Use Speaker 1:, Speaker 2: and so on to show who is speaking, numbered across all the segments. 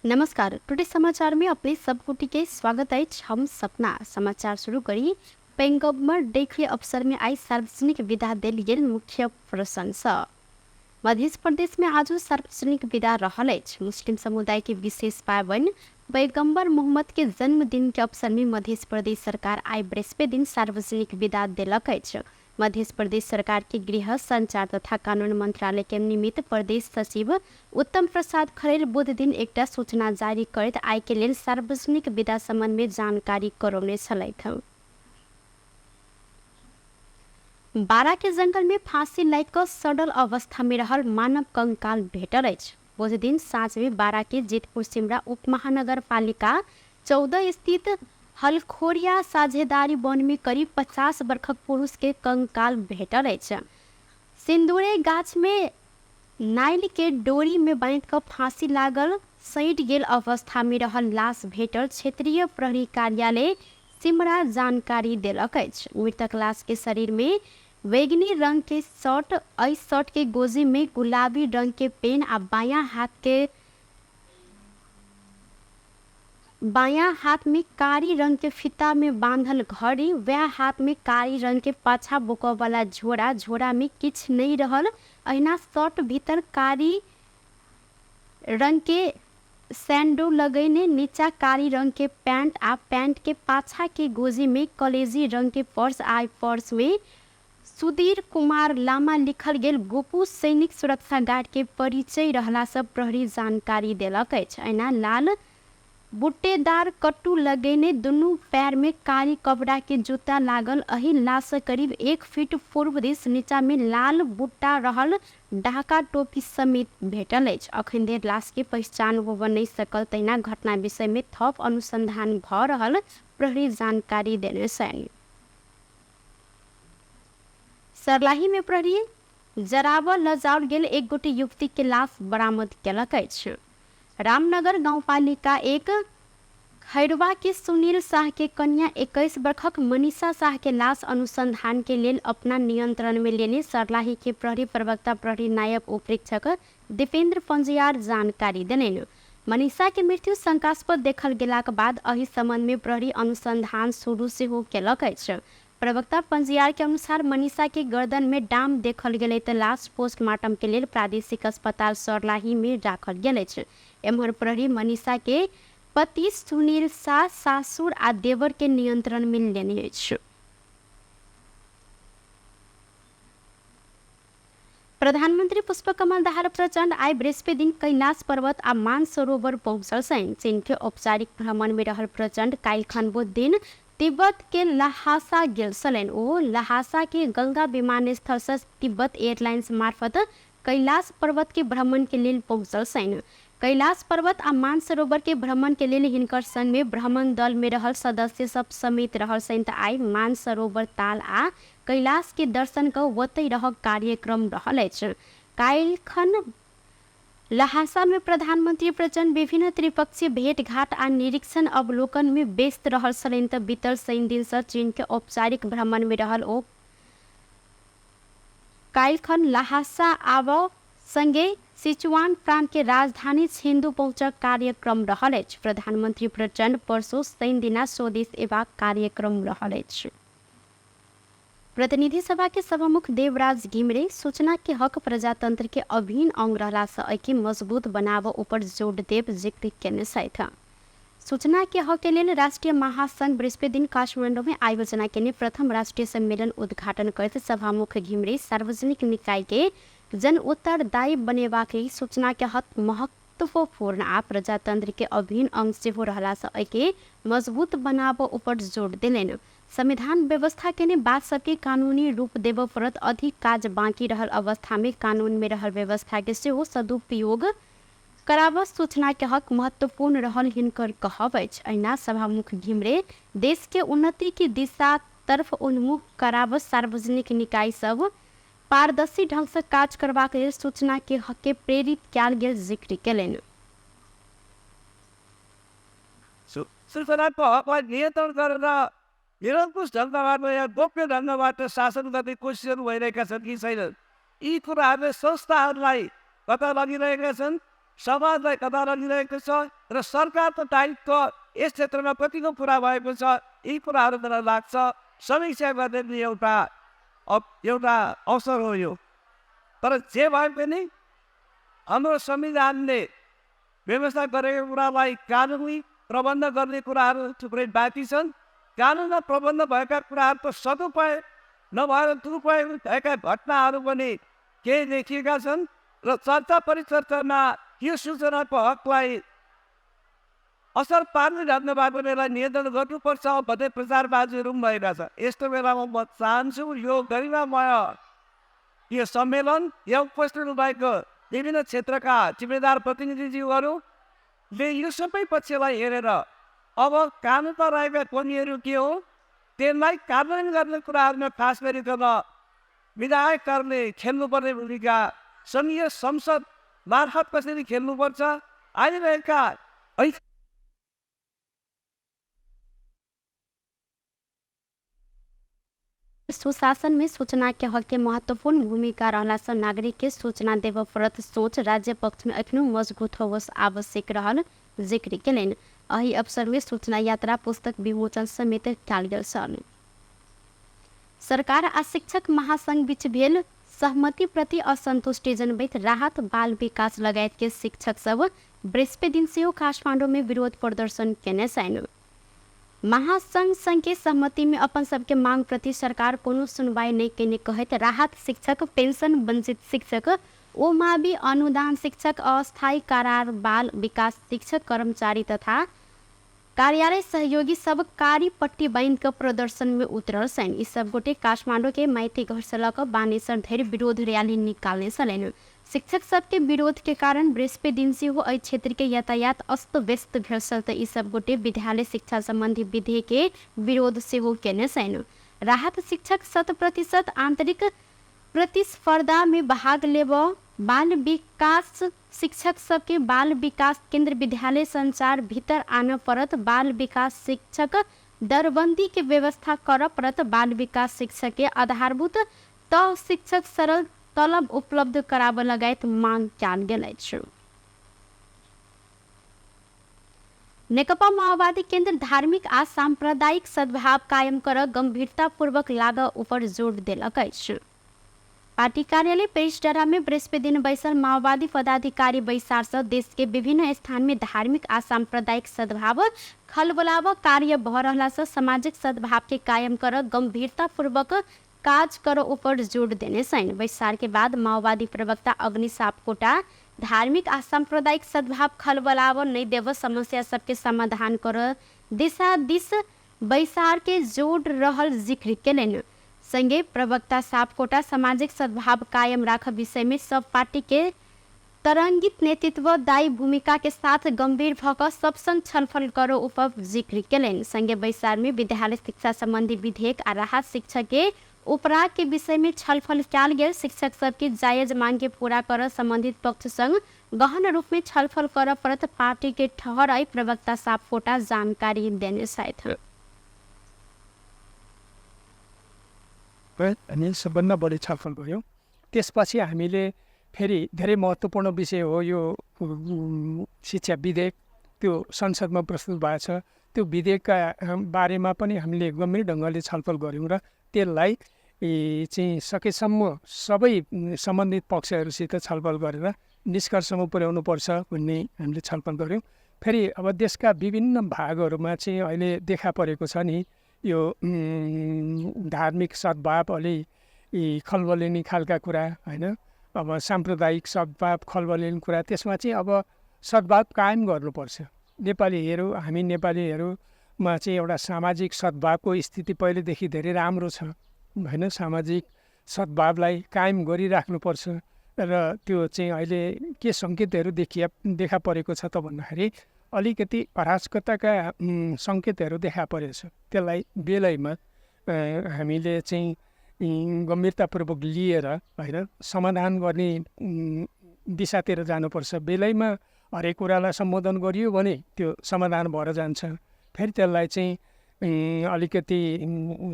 Speaker 1: नमस्कार, टुडे समाचार में अपने सब गोटी के स्वागत अछि। हम सपना समाचार शुरू करी। पैगम्बर डे के अवसर में आई सार्वजनिक विदा देल गेल मुख्य प्रशंसा। मध्य प्रदेश में आज सार्वजनिक विदा रहल अछि। मुस्लिम समुदाय के विशेष पाबनि पैगम्बर मोहम्मद के जन्मदिन के अवसर में मध्य प्रदेश सरकार आई बृहस्पति दिन सार्वजनिक विदा देलक अछि। मध्य प्रदेश सरकार के गृह संचार तथा कानून मंत्रालय के निमित्त प्रदेश सचिव उत्तम प्रसाद खरेल बुध दिन एकटा सूचना जारी करैत आइ के लेल सार्वजनिक विदा संबंध में जानकारी करौने छलथि। बारा के जंगल में फांसी लागि कऽ सड़ल अवस्था में रहल मानव कंकाल भेटल अछि। बुध दिन साँझ में बारा के जितपुर सिमरा उप महानगरपालिका 14 स्थित हलखोरिया साझेदारी वन में करीब 50 वर्षक पुरुष के कंकाल भेटल अछि। सिन्दूरे गाछ में नाइल के डोरी में बांधि कऽ फांसी लागल सटि गेल अवस्था में रहल लाश भेटल क्षेत्रीय प्रहरी कार्यालय सिमरा जानकारी देलक अछि। मृतक लाश के शरीर में बैगनी रंग के शर्ट, एहि शर्ट के गोजी में गुलाबी रंग के पेन आ बायां हाथ में कारी रंग के फीता में बांधल घड़ी, वएह हाथ में कारी रंग के पाछा बोकऽ वाला झोरा, झोरा में किछु नहि रहल, अहिना शर्ट भीतर कारी रंग के सैंडो लगेने नीचा कारी रंग के पैंट आ पैंट के पाछा के गोजी में कलेजी रंग के पर्स आ पर्स में सुधीर कुमार लामा लिखल गेल गोपू सैनिक सुरक्षा गार्ड के परिचय रहला सँ प्रहरी जानकारी देलक अछि। अहिना लाल बुट्टेदार कट्टू लगेने दुनू पैर में कारी कपड़ा के जूता लागल एहि लाश सँ करीब 1 फीट पूर्व दिस नीचा में लाल बुट्टा रहल ढाका टोपी समेत भेटल अछि। अखन धरि लाश के पहिचान होबय नहि सकल तहिना घटना विषय में थप अनुसंधान भऽ रहल प्रहरी जानकारी देने छनि। सर्लाही में प्रहरी जराबऽ लऽ जाओल गेल एक गोटे युवती के लाश बरामद केलक अछि। रामनगर गाउँपालिका 1 खैरवा के सुनील शाह के कन्या 21 वर्षक मनीषा शाह के लाश अनुसंधान के लेल अपना नियंत्रण में लेने सर्लाही के प्रहरी प्रवक्ता प्रहरी नायब उपरीक्षक दीपेंद्र पंजियार जानकारी देलनि। मनीषा के मृत्यु शंकास्पद देखल गेलाक बाद एहि संबंध में प्रहरी अनुसंधान शुरू सेहो केलक अछि। प्रवक्ता पंजियार के अनुसार मनीषा के गर्दन में डाम देखल गेलै तऽ लाश पोस्टमार्टम के लेल प्रादेशिक अस्पताल सर्लाही में राखल गेल अछि। एम्हर प्रहरी मनीषा के पति सुनील शाह, सासुर आ देवर के नियंत्रण में लेने अछि। प्रधानमंत्री पुष्पकमल दाहाल प्रचण्ड आइ बृहस्पति दिन कैलाश पर्वत आ मानसरोवर पहुँचल छनि। चीन के औपचारिक भ्रमण में रहल प्रचण्ड काल्हिखन बुध दिन तिब्बत के लहासा गेल छलनि। ओ लहासा के गंगा विमानस्थल सँ तिब्बत एयरलाइंस मार्फत कैलाश पर्वत के भ्रमण के लेल पहुँचल छनि। कैलाश पर्वत आ मानसरोवर के भ्रमण के लेल हिनकर संग में भ्रमण दल में रहल सदस्य सब समेत रहल छनि तऽ आइ मानसरोवर ताल आ कैलाश के दर्शन कऽ ओतहि रहक कार्यक्रम रहल अछि। काल्हिखन लहासा में प्रधानमंत्री प्रचण्ड विभिन्न त्रिपक्षीय भेंटघाट आ निरीक्षण अवलोकन में व्यस्त रहल छलनि तऽ बीतल शनि दिन सँ चीन के औपचारिक भ्रमण में रहल ओ काल्हिखन लहासा आबऽ संगे सिचुआन प्रांत के राजधानी छेंदू पहुँचक कार्यक्रम रहल अछि। प्रधानमंत्री प्रचण्ड परसों शनि दिना स्वदेश एबाक कार्यक्रम रहल अछि। प्रतिनिधि सभा के सभामुख देवराज घिमिरे सूचना के हक प्रजातंत्र के अभिन्न अंग रहला सँ एहिके मजबूत बनाबऽ ऊपर जोड देब जिक्र केने छथि। सूचना के हक के लेल राष्ट्रीय महासंघ बृहस्पति दिन काठमांडू में आयोजना केने प्रथम राष्ट्रीय सम्मेलन उद्घाटन करैत सभामुख घिमिरे सार्वजनिक निकाय के जन उत्तरदायी बनेबाक लेल सूचना के हक महत्वपूर्ण आ प्रजातंत्र के अभिन्न अंग सेहो रहला सँ एहिके मजबूत बनाबऽ ऊपर जोड देलनि। संविधान व्यवस्था केने बात सबके कानूनी रूप देबऽ पड़त। अधिक काज बाँकी रहल अवस्थामे कानूनमे रहल व्यवस्थाके सेहो सदुपयोग कराबऽ सूचनाके हक महत्वपूर्ण रहल हिनकर कहब अछि। अहिना सभामुख घिमिरे देशके उन्नतिके दिशातर्फ उन्मुख कराबऽ सार्वजनिक निकायसब पारदर्शी ढंगसँ काज करबाक लेल सूचनाके हकके प्रेरित कएल गेल जिक्र केलनि।
Speaker 2: सूचनाको हकलाई नियन्त्रण गरेर निरङ्कुश ढङ्गबाट या गोप्य ढङ्गबाट शासन गर्ने कोसिसहरू भइरहेका छन् कि छैनन्, यी कुराहरूले संस्थाहरूलाई कता लगिरहेका छन्, समाजलाई कता लगिरहेको छ र सरकारको दायित्व यस क्षेत्रमा कतिको पुरा भएको छ, यी कुराहरू मलाई लाग्छ समीक्षा गर्ने एउटा एउटा अवसर हो यो। तर जे भए पनि हाम्रो संविधानले व्यवस्था गरेको कुरालाई कानुनी प्रबन्ध गर्ने कुराहरू थुप्रै बाँकी छन्। कानुनमा प्रबन्ध भएका कुराहरूको सदुपयोग नभएर दुरुपयोग भएका घटनाहरू पनि केही देखिएका छन् र चर्चा परिचर्चामा यो सूचनाको हकलाई असर पार्ने ढङ्गबाट यसलाई नियन्त्रण गर्नुपर्छ भन्ने प्रचारबाजीहरू पनि भएका छन्। यस्तो बेलामा म चाहन्छु यो गरिमामय यो सम्मेलन यहाँ उपस्थित भएको विभिन्न क्षेत्रका जिम्मेदार प्रतिनिधिज्यूहरूले यो सबै पक्षलाई हेरेर अब कानुनमा रहेका कमीहरू के हो त्यसलाई कार्यान्वयन गर्ने कुराहरूमा खास गरिकन विधायकहरूले खेल्नुपर्ने भूमिका सङ्घीय संसद मार्फत कसरी खेल्नुपर्छ आइरहेका
Speaker 1: सुशासन में सूचना के हक के महत्वपूर्ण भूमिका रहला से नागरिक के सूचना देव परत सोच राज्य पक्ष में अखनो मजबूत होवस आवश्यक रहल जिक्र केलनि। एहि अवसर में सूचना यात्रा पुस्तक विमोचन समेत कयल गेल छल। सरकार आ शिक्षक महासंघ बीच भेल सहमति प्रति असंतुष्टि जनबैत राहत बाल विकास लगायत के शिक्षक सब बृहस्पति दिन सेहो काठमाडौँ में विरोध प्रदर्शन केने छनि। महासंघ संघ के सहमति में अपन सबके मांग प्रति सरकार कोनो सुनवाई नहीं केने कहैत राहत शिक्षक, पेंशन वंचित शिक्षक, ओ मावि अनुदान शिक्षक, अस्थायी करार बाल विकास शिक्षक कर्मचारी तथा कार्यालय सहयोगी सब कारी पट्टी बांध के प्रदर्शन में उतरल छनि। ई सब गोटे काठमाडौँ के माइती घर से लऽ कऽ बानेश्वर धरि विरोध रैली निकालने छलनि। शिक्षक सबके विरोध के कारण बृहस्पति दिन सेहो एहि क्षेत्र के यातायात अस्त व्यस्त भेल छल तऽ ई सब गोटे विद्यालय शिक्षा संबंधी विधेयक के विरोध सेहो केने छनि। राहत शिक्षक 100% आंतरिक प्रतिस्पर्धा में भाग लेब, बाल विकास शिक्षक सबके बाल विकास केंद्र विद्यालय संचार भीतर आन पड़त, बाल विकास शिक्षक दरबंदी के व्यवस्था कर पड़त, बाल विकास शिक्षक के आधारभूत तह शिक्षक सरल तलब उपलब्ध कराबऽ लगायत मांग कयल गेल अछि। नेकपा माओवादी केंद्र धार्मिक आ सांप्रदायिक सद्भाव कायम कर गंभीरतापूर्वक लागऽ ऊपर जोर देलक अछि। पार्टी कार्यालय पेरिसडरा में बृहस्पति दिन बैसल माओवादी पदाधिकारी बैसार से देश के विभिन्न स्थान में धार्मिक आ सांप्रदायिक सद्भाव खलबलाव कार्य भ रहला से सामाजिक सद्भाव के कायम कर गंभीरतापूर्वक काज कर ऊपर जोर देने छनि। बैसार के बाद माओवादी प्रवक्ता अग्नि सापकोटा धार्मिक आ सांप्रदायिक सद्भाव खलबलाव नहीं देव, समस्या सबके समाधान कर दिशा दिस बैसार के जोड़ रहल जिक्र केलनि। संगे प्रवक्ता सापकोटा सामाजिक सद्भाव कायम राख विषय में सब पार्टी के तरंगित नेतृत्व दायी भूमिका के साथ गंभीर भ कऽ सब संग छलफल करो उपर जिक्र केलनि। संगे बैसार में विद्यालय शिक्षा संबंधी विधेयक आ राहत शिक्षक के उपराग के विषय में छलफल कयल गेल। शिक्षक सबके जायज मांग के पूरा कर संबंधित पक्ष संग गहन रूप में छलफल कर पड़त पार्टी के ठहर आई प्रवक्ता सापकोटा जानकारी देने छथि।
Speaker 3: अनि सबभन्दा बढी छलफल भयो। त्यसपछि हामीले फेरि धेरै महत्त्वपूर्ण विषय हो यो शिक्षा विधेयक, त्यो संसदमा प्रस्तुत भएको छ। त्यो विधेयकका बारेमा पनि हामीले गम्भीर ढङ्गले छलफल गऱ्यौँ र त्यसलाई चाहिँ सकेसम्म सबै सम्बन्धित पक्षहरूसित छलफल गरेर निष्कर्षमा पुर्याउनुपर्छ भन्ने हामीले छलफल गऱ्यौँ। फेरि अब देशका विभिन्न भागहरूमा चाहिँ अहिले देखा परेको छ नि यो धार्मिक सद्भाव अलि खलबलिने खालका कुरा होइन, अब साम्प्रदायिक सद्भाव खलबलिने कुरा, त्यसमा चाहिँ अब सद्भाव कायम गर्नुपर्छ। नेपालीहरू हामी नेपालीहरूमा चाहिँ एउटा सामाजिक सद्भावको स्थिति पहिलेदेखि धेरै राम्रो छ होइन, सामाजिक सद्भावलाई कायम गरिराख्नुपर्छ र त्यो चाहिँ अहिले के सङ्केतहरू देखा परेको छ त भन्दाखेरि अलिकति अराजकताका सङ्केतहरू देखा परेको छ। त्यसलाई बेलैमा हामीले चाहिँ गम्भीरतापूर्वक लिएर होइन समाधान गर्ने दिशातिर जानुपर्छ। बेलैमा हरेक कुरालाई सम्बोधन गरियो भने त्यो समाधान भएर जान्छ। फेरि त्यसलाई चाहिँ अलिकति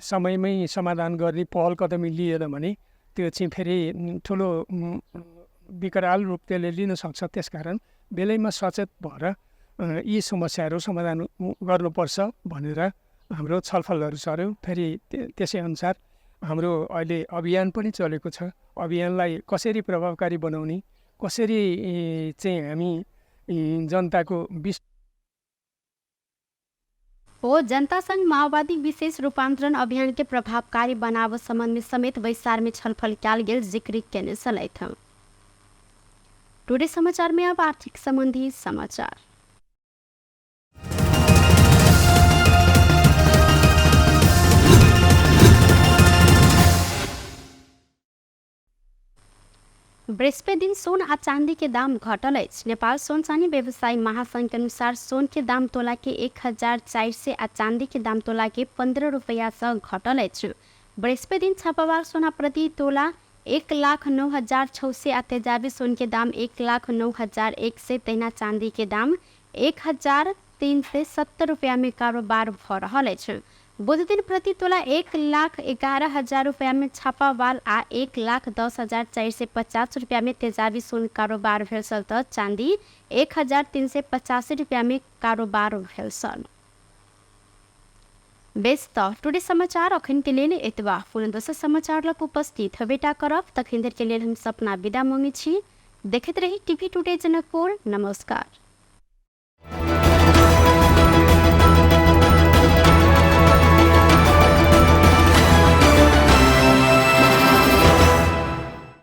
Speaker 3: समयमै समाधान गर्ने पहल कदमी लिएन भने त्यो चाहिँ फेरि ठुलो विकराल रूप त्यसले लिन सक्छ। त्यसकारण बेलैमा सचेत भएर यी समस्याहरू समाधान गर्नुपर्छ भनेर हाम्रो छलफलहरू चल्यो। फेरि त्यसै अनुसार हाम्रो अहिले अभियान पनि चलेको छ। अभियानलाई कसरी प्रभावकारी बनाउने, कसरी चाहिँ हामी जनताको
Speaker 1: हो जनता संघ माओवादी विशेष रूपान्तरण अभियान के प्रभावकारी बनाव सम्बन्ध में समेत बैसार में छलफल कयल गेल जिक्र केने छलथि। टुडे समाचार में अब आर्थिक संबंधी समाचार। बृहस्पति दिन सोन आ चांदी के दाम घटल अछि। नेपाल सोन चानी व्यवसायी महासंघ के अनुसार सोन के दाम तोला के 1400 आ चांदी के दाम तोला के 15 रुपया से घटल अछि। बृहस्पति दिन छापावाल सोना प्रति तोला 1,09,600 आ तेजाबी सोन के दाम 1,09,100, तहिना चांदी के दाम 1,370 रुपया में कारोबार भ रहल अछि। बुध दिन प्रति तोला 1,11,000 रुपया में छापावाल आ 1,10,450 रुपया में तेजाबी सोन कारोबार भेल छल त चांदी 1,385 रुपया में कारोबार भेल छल। बेस त टुडे समाचार अखन के लेल एतबा। पुनः दोसर समाचार लग उपस्थित हेबेटा करब, तखन धरि के लेल हम सपना विदा मांगै छी। देखैत रही टीवी टुडे जनकपुर। नमस्कार।